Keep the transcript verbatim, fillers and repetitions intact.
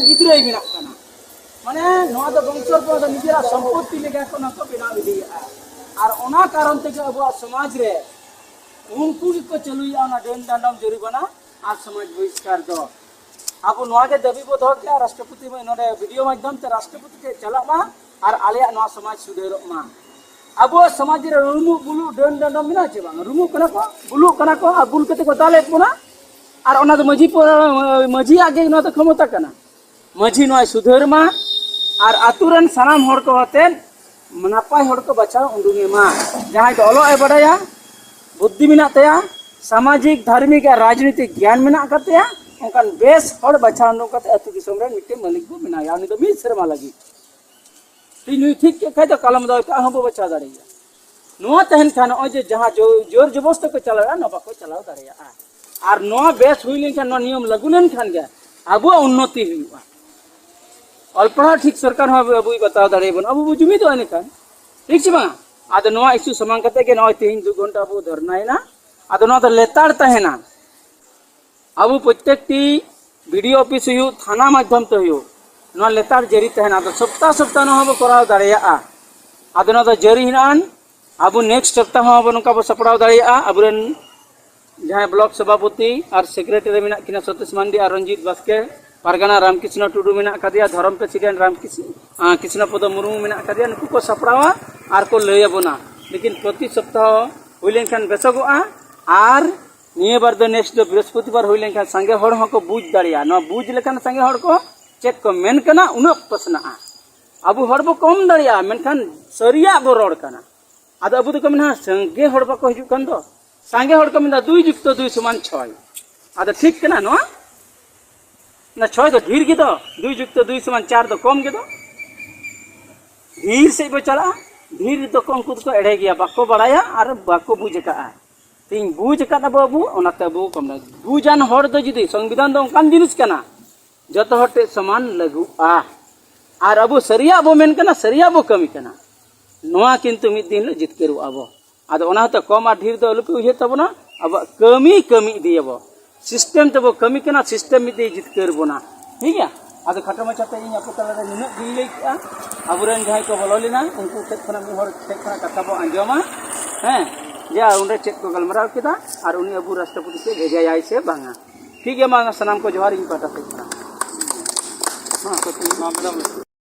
ᱜᱤᱫᱽᱨᱟᱹᱭ ᱵᱮᱱᱟᱜ ᱠᱟᱱᱟ᱾ ᱢᱟᱱᱮ ᱱᱚᱣᱟ ᱫᱚ ᱵᱚᱝᱥᱚ ᱯᱚᱨᱚᱢᱯᱚᱨᱟ ᱫᱚ ᱱᱤᱡᱮᱨᱟᱜ ᱥᱚᱢᱯᱚᱛᱛᱤ ᱞᱮᱠᱟ ᱠᱚ ᱱᱚᱣᱟ ᱠᱚ ᱵᱮᱱᱟᱣ ᱤᱫᱤᱭᱮᱫᱼᱟ᱾ ᱟᱨ ᱚᱱᱟ ᱠᱟᱨᱚᱱ ᱛᱮᱜᱮ ᱟᱵᱚᱣᱟᱜ ᱥᱚᱢᱟᱡᱽ ᱨᱮ ᱩᱱᱠᱩ ᱜᱮᱠᱚ ᱪᱟᱹᱞᱩᱭᱮᱫᱼᱟ ᱚᱱᱟ ᱰᱟᱹᱱ ᱰᱟᱸᱰᱚᱢ ᱡᱩᱨᱤᱢᱟᱱᱟ ᱟᱨ ᱥᱚᱢᱟᱡᱽ ᱵᱚᱦᱤᱥᱠᱟᱨ ᱫᱚ᱾ ᱟᱵᱚ ᱱᱚᱣᱟ ᱜᱮ ᱫᱟᱹᱵᱤ ᱵᱚ ᱫᱚᱦᱚ ᱠᱮᱜᱼᱟ, ᱨᱟᱥᱴᱨᱚᱯᱚᱛᱤ ᱱᱚᱰᱮ ᱵᱷᱤᱰᱤᱭᱳ ᱢᱟᱫᱽᱫᱷᱚᱢ ᱛᱮ ᱨᱟᱥᱴᱨᱚᱯᱚᱛᱤ ᱴᱷᱮᱱ ᱪᱟᱞᱟᱜ ᱢᱟ ᱟᱨ ᱟᱞᱮᱭᱟᱜ ᱱᱚᱣᱟ ᱥᱚᱢᱟᱡᱽ ᱥᱩᱫᱷᱟᱹᱨᱚᱜ ᱢᱟ᱾ ᱟᱵᱚᱣᱟᱜ ᱥᱚᱢᱟᱡᱽ ᱨᱮ ᱨᱩᱢᱩᱜ ᱵᱩᱞᱩᱜ ᱰᱟᱹᱱ ᱰᱟᱸᱰᱚᱢ ᱢᱮᱱᱟᱜᱼᱟ ᱪᱮ ᱵᱟᱝ? ᱨᱩᱢᱩᱜ ᱠᱟᱱᱟ ᱠᱚ, ᱵᱩᱞᱩᱜ ᱠᱟᱱᱟ ᱠᱚ ᱟᱨ ᱵᱩᱞ ᱠᱟᱛᱮ ᱠᱚ ᱫᱟᱞᱮᱫ ᱵᱚᱱᱟ᱾ ᱟᱨ ᱚᱱᱟ ᱫᱚ ᱢᱟᱹᱡᱷᱤ ᱯᱚ-, ᱢᱟᱹᱡᱷᱤᱭᱟᱜ ᱜᱮ ᱱᱚᱣᱟ ᱫᱚ ᱠᱷᱚᱢᱚᱛᱟ ᱠᱟᱱᱟ᱾ ᱢᱟᱹᱡᱷᱤ ᱱᱚᱣᱟᱭ ᱥᱩᱫᱷᱟᱹᱨ ᱢᱟ ᱟᱨ ᱟᱛᱳ ᱨᱮᱱ ᱥᱟᱱᱟᱢ ᱦᱚᱲ ᱠᱚ ᱟᱛᱮᱫ ᱱᱟᱯᱟᱭ ᱦᱚᱲ ᱠᱚ ᱵᱟᱪᱷᱟᱣ ᱩᱰᱩᱝ ᱮ ᱢᱟ᱾ ᱡᱟᱦᱟᱸᱭ ᱫᱚ ᱚᱞᱚᱜ ᱮ ᱵᱟᱰᱟᱭᱟ, ᱵᱩᱫᱽᱫᱷᱤ ᱢᱮᱱᱟᱜ ᱛᱟᱭᱟ, ᱥᱟᱢᱟᱡᱤᱠ, ᱫᱷᱟᱨᱢᱤᱠ ᱟᱨ ᱨᱟᱡᱽᱱᱤᱛᱤᱠ ᱜᱮᱭᱟᱱ ᱢᱮᱱᱟᱜ ᱟᱠᱟᱫ ᱛᱟᱭᱟ, ᱚᱱᱠᱟᱱ ᱵᱮᱥ ᱦᱚᱲ ᱵᱟᱪᱷᱟᱣ ᱩᱰᱩᱝ ᱠᱟᱛᱮ ᱟᱹᱛᱩ ᱫᱤᱥᱚᱢ ᱨᱮᱱ ᱢᱤᱫᱴᱮᱱ ᱢᱟᱹᱞᱤᱠ ᱵᱚ ᱵᱮᱱᱟᱣᱮᱭᱟ᱾ ᱩᱱᱤ ᱫᱚ ᱢᱤᱫ ᱥᱮᱨᱢᱟ ᱞᱟᱹᱜᱤᱫ᱾ ᱛᱤ ᱱᱩᱭ ᱴᱷᱤᱠ ᱠᱮᱫ ᱠᱷᱟᱡ ᱫᱚ ᱠᱟᱞᱚᱢ ᱫᱚ ᱮᱴᱟᱜ ᱦᱚᱸ ᱵᱚ ᱵᱟᱪᱷᱟᱣ ᱫᱟᱲᱮᱭᱟᱜᱼᱟ᱾ ᱱᱚᱣᱟ ᱛᱟᱦᱮᱱ ᱠᱷᱟᱱ ᱱᱚᱜᱼᱚᱭ ᱡᱮ ᱡᱟᱦᱟᱸ ᱡᱳ-, ᱡᱳᱨ ᱡᱚᱵᱚᱥᱛᱤ ᱠᱚ ᱪᱟᱞᱟᱣᱮᱫᱼᱟ, ᱱᱚᱣᱟ ᱵᱟᱠᱚ ᱪᱟᱞᱟᱣ ᱫᱟᱲᱮᱭᱟᱜᱼᱟ᱾ ᱟᱨ ᱱᱚᱣᱟ ᱵᱮᱥ ᱦᱩᱭ ᱞᱮᱱᱠᱷᱟᱱ, ᱱᱚᱣᱟ ᱱᱤᱭᱚᱢ ᱞᱟᱹᱜᱩ ᱞᱮᱱᱠᱷᱟᱱ ᱜᱮ ᱟᱵᱚᱣᱟᱜ ᱩᱱᱱᱚᱛᱤ ᱦᱩᱭᱩᱜᱼᱟ᱾ ᱚᱞ ᱯᱟᱲᱦᱟᱣ ᱴᱷᱤᱠ ᱥᱚᱨᱠᱟᱨ ᱦᱚᱸ ᱟᱵᱚ, ᱟᱵᱚᱭ ᱵᱟᱛᱟᱣ ᱫᱟᱲᱮᱭᱟᱵᱚᱱᱟ, ᱟᱵᱚ ᱵᱚ ᱡᱩᱢᱤᱫᱚᱜᱼᱟ ᱮᱱᱮᱠᱷᱟᱱ, ᱴᱷᱤᱠ ᱥᱮ ᱵᱟᱝ? ᱟᱫᱚ ᱱᱚᱣᱟ ᱤᱥᱩ ᱥᱟᱢᱟᱝ ᱠᱟᱛᱮ ᱜᱮ ᱱᱚᱜᱼᱚᱭ ᱛᱮᱦᱮᱧ ᱫᱩ ᱜᱷᱚᱱᱴᱟ ᱟᱵᱚ ᱫᱷᱚᱨᱱᱟᱭᱮᱱᱟ᱾ ᱟᱫᱚ ᱱᱚᱣᱟ ᱫᱚ ᱞᱮᱛᱟᱲ ᱛᱟᱦᱮᱱᱟ᱾ ᱟᱵᱚ ᱯᱨᱚᱛᱛᱮᱠᱴᱤ ᱵᱤᱰᱤᱳ ᱚᱯᱷᱤᱥ ᱦᱩᱭᱩᱜ, ᱛᱷᱟᱱᱟ ᱢᱟᱫᱽᱫᱷᱚᱢ ᱛᱮ ᱦᱩᱭᱩᱜ, ᱱᱚᱣᱟ ᱞᱮᱛᱟᱲ ᱡᱟᱹᱨᱤ ᱛᱟᱦᱮᱱᱟ᱾ ᱟᱫᱚ ᱥᱚᱯᱛᱟ ᱥᱚᱯᱛᱟ ᱱᱚᱣᱟ ᱦᱚᱸᱵᱚ ᱠᱚᱨᱟᱣ ᱫᱟᱲᱮᱭᱟᱜᱼᱟ᱾ ᱟᱫᱚ ᱱᱚᱣᱟ ᱫᱚ ᱡᱟᱹᱨᱤ ᱦᱮᱱᱟᱜᱼᱟ᱾ ᱟᱵᱚ ᱱᱮᱠᱥᱴ ᱥᱚᱯᱛᱟ ᱦᱚᱸ ᱟᱵᱚ ᱱᱚᱝᱠᱟ ᱵᱚ ᱥᱟᱯᱲᱟᱣ ᱫᱟᱲᱮᱭᱟᱜᱼᱟ᱾ ᱟᱵᱚᱨᱮᱱ ᱡᱟᱦᱟᱸᱭ ᱵᱞᱚᱠ ᱥᱚᱵᱷᱟᱯᱚᱛᱤ ᱟᱨ ᱥᱮᱠᱨᱮᱴᱟᱨᱤ ᱢᱮᱱᱟᱜ ᱠᱤᱱᱟ ᱥᱚᱛᱤᱥ ᱢᱟᱱᱰᱤ ᱟᱨ ᱨᱚᱧᱡᱤᱛ ᱵᱟᱥᱠᱮ, ᱯᱟᱨᱜᱟᱱᱟ ᱨᱟᱢᱠᱨᱤᱥᱱᱚ ᱴᱩᱰᱩ ᱢᱮᱱᱟᱜ ᱟᱠᱟᱫᱮᱭᱟ, ᱫᱷᱚᱨᱚᱢ ᱯᱨᱮᱥᱤᱰᱮᱱᱴ ᱨᱟᱢᱠᱨᱤᱥᱱᱚ, ᱟᱸ, ᱠᱨᱤᱥᱱᱚ ᱯᱚᱫᱚ ᱢᱩᱨᱢᱩ ᱢᱮᱱᱟᱜ ᱟᱠᱟᱫᱮᱭᱟ, ᱱᱩᱠᱩ ᱠᱚ ᱥᱟᱯᱲᱟᱣᱟ ᱟᱨ ᱠᱚ ᱞᱟᱹᱭ ᱟᱵᱚᱱᱟ᱾ ᱞᱮᱠᱤᱱ ᱯᱨᱚᱛᱤ ᱥᱚᱯᱛᱟᱦᱚ ᱦᱩᱭ ᱞᱮᱱᱠᱷᱟᱱ ᱵᱮᱥᱚᱜᱚᱜᱼᱟ᱾ ᱟᱨ ᱱᱤᱭᱟᱹ ᱵᱟᱨ ᱫᱚ ᱱᱮᱠᱥᱴ ᱫᱚ ᱵᱨᱤᱦᱚᱥᱯᱚᱛᱤᱵᱟᱨ ᱦᱩᱭ ᱞᱮᱱᱠᱷᱟᱱ ᱥᱟᱸᱜᱮ ᱦᱚᱲ ᱦᱚᱸᱠᱚ ᱵᱩᱡᱽ ᱫᱟᱲᱮᱭᱟᱜᱼᱟ᱾ ᱱᱚᱣᱟ ᱵᱩᱡᱽ ᱞᱮᱠᱷᱟᱱ ᱥᱟᱸᱜᱮ ᱦᱚᱲ ᱠᱚ ᱪᱮᱫ ᱠᱚ ᱢᱮᱱ ᱠᱟᱱᱟ, ᱩᱱᱟᱹᱜ ᱯᱟᱥᱱᱟᱜᱼᱟ᱾ ᱟᱵᱚ ᱦᱚᱲ ᱵᱚ ᱠᱚᱢ ᱫᱟᱲᱮᱭᱟᱜᱼᱟ, ᱢᱮᱱᱠᱷᱟᱱ ᱥᱟᱹᱨᱤᱭᱟᱜ ᱵᱚ ᱨᱚᱲ ᱠᱟᱱᱟ᱾ ᱟᱫᱚ ᱟᱵᱚ ᱫᱚᱠᱚ ᱢᱮᱱᱟ, ᱥᱟᱸᱜᱮ ᱦᱚᱲ ᱵᱟᱠᱚ ᱦᱤᱡᱩᱜ ᱠᱟᱱ ᱫᱚ᱾ ᱥᱟᱸᱜᱮ ᱦᱚᱲ ᱠᱚ ᱢᱮᱱᱫᱟ, ᱫᱩᱭ ᱡᱩᱠᱛᱚ ᱫᱩᱭ ᱥᱚᱢᱟᱱ ᱪᱷᱚᱭ᱾ ᱟᱫᱚ ᱴᱷᱤᱠ ᱠᱟᱱᱟ ᱱᱚᱣᱟ? ᱚᱱᱟ ᱪᱷᱚᱭ ᱫᱚ ᱰᱷᱮᱨ ᱜᱮᱫᱚ, ᱫᱩᱭ ᱡᱩᱠᱛᱚ ᱫᱩᱭ ᱥᱚᱢᱟᱱ ᱪᱟᱨ ᱫᱚ ᱠᱚᱢ ᱜᱮᱫᱚ᱾ ᱰᱷᱮᱨ ᱥᱮᱫ ᱵᱚ ᱪᱟᱞᱟᱜᱼᱟ᱾ ᱰᱷᱮᱨ ᱫᱚᱠᱚ, ᱩᱱᱠᱩ ᱫᱚᱠᱚ ᱮᱲᱮ ᱜᱮᱭᱟ, ᱵᱟᱠᱚ ᱵᱟᱲᱟᱭᱟ ᱟᱨ ᱵᱟᱠᱚ ᱵᱩᱡᱽ ᱟᱠᱟᱫᱼᱟ᱾ ᱛᱮᱦᱮᱧ ᱵᱩᱡᱽ ᱟᱠᱟᱫ ᱟᱵᱚ, ᱟᱵᱚ ᱚᱱᱟᱛᱮ ᱟᱵᱚ ᱠᱚᱢ᱾ ᱵᱩᱡᱟᱱ ᱦᱚᱲ ᱫᱚ ᱡᱩᱫᱤ, ᱥᱚᱝᱵᱤᱫᱷᱟᱱ ᱫᱚ ᱚᱱᱠᱟᱱ ᱡᱤᱱᱤᱥ ᱠᱟᱱᱟ, ᱡᱚᱛᱚ ᱦᱚᱲ ᱴᱷᱮᱱ ᱥᱚᱢᱟᱱ ᱞᱟᱹᱜᱩᱜᱼᱟ᱾ ᱟᱨ ᱟᱵᱚ ᱥᱟᱹᱨᱤᱭᱟᱜ ᱵᱚ ᱢᱮᱱ ᱠᱟᱱᱟ, ᱥᱟᱹᱨᱤᱭᱟᱜ ᱵᱚ ᱠᱟᱹᱢᱤ ᱠᱟᱱᱟ᱾ ᱱᱚᱣᱟ ᱠᱤᱱᱛᱩ ᱢᱤᱫ ᱫᱤᱱ ᱦᱤᱞᱳᱜ ᱡᱤᱛᱠᱟᱹᱨᱚᱜᱼᱟ ᱵᱚ᱾ ᱟᱫᱚ ᱚᱱᱟ ᱦᱚᱛᱮ ᱠᱚᱢ ᱟᱨ ᱰᱷᱮᱨ ᱫᱚ ᱟᱞᱚᱯᱮ ᱩᱭᱦᱟᱹᱨ ᱛᱟᱵᱚᱱᱟ, ᱟᱵᱚᱣᱟᱜ ᱠᱟᱹᱢᱤ ᱠᱟᱹᱢᱤ ᱤᱫᱤᱭᱟᱵᱚ᱾ ᱥᱤᱥᱴᱮᱢ ᱛᱮᱵᱚ ᱠᱟᱹᱢᱤ ᱠᱟᱱᱟ, ᱥᱤᱥᱴᱮᱢ ᱢᱤᱫ ᱫᱤᱱ ᱡᱤᱛᱠᱟᱹᱨ ᱵᱚᱱᱟ᱾ ᱴᱷᱤᱠ ᱜᱮᱭᱟ? ᱟᱫᱚ ᱠᱷᱟᱴᱚ ᱢᱟᱪᱷᱟᱛᱮ ᱤᱧ ᱟᱯᱮ ᱛᱟᱞᱟᱨᱮ ᱱᱩᱱᱟᱹᱜ ᱜᱤᱧ ᱞᱟᱹᱭ ᱠᱮᱜᱼᱟ᱾ ᱟᱵᱚᱨᱮᱱ ᱡᱟᱦᱟᱸᱭ ᱠᱚ ᱵᱚᱞᱚ ᱞᱮᱱᱟ, ᱩᱱᱠᱩ ᱴᱷᱮᱱ ᱠᱷᱚᱱᱟᱜ ᱢᱤᱫ ᱦᱚᱲ ᱴᱷᱮᱱ ᱠᱷᱚᱱᱟᱜ ᱠᱟᱛᱷᱟ ᱵᱚ ᱟᱸᱡᱚᱢᱟ᱾ ᱦᱮᱸ, ᱡᱮ ᱚᱸᱰᱮ ᱪᱮᱫ ᱠᱚ ᱜᱟᱞᱢᱟᱨᱟᱣ ᱠᱮᱫᱟ, ᱟᱨ ᱩᱱᱤ ᱟᱵᱚ ᱨᱟᱥᱴᱨᱚᱯᱚᱛᱤ ᱥᱮᱫ ᱵᱷᱮᱡᱟᱭᱟᱭ ᱥᱮ ᱵᱟᱝᱟ᱾ ᱴᱷᱤᱠ ᱜᱮᱭᱟ, ᱢᱟ ᱥᱟᱱᱟᱢ ᱠᱚ ᱡᱚᱦᱟᱨ ᱤᱧ ᱯᱟᱦᱴᱟ ᱥᱮᱫ ᱠᱷᱚᱱᱟᱜ᱾ ᱢᱟ, ᱢᱟ, ᱢᱮᱰᱟᱢ᱾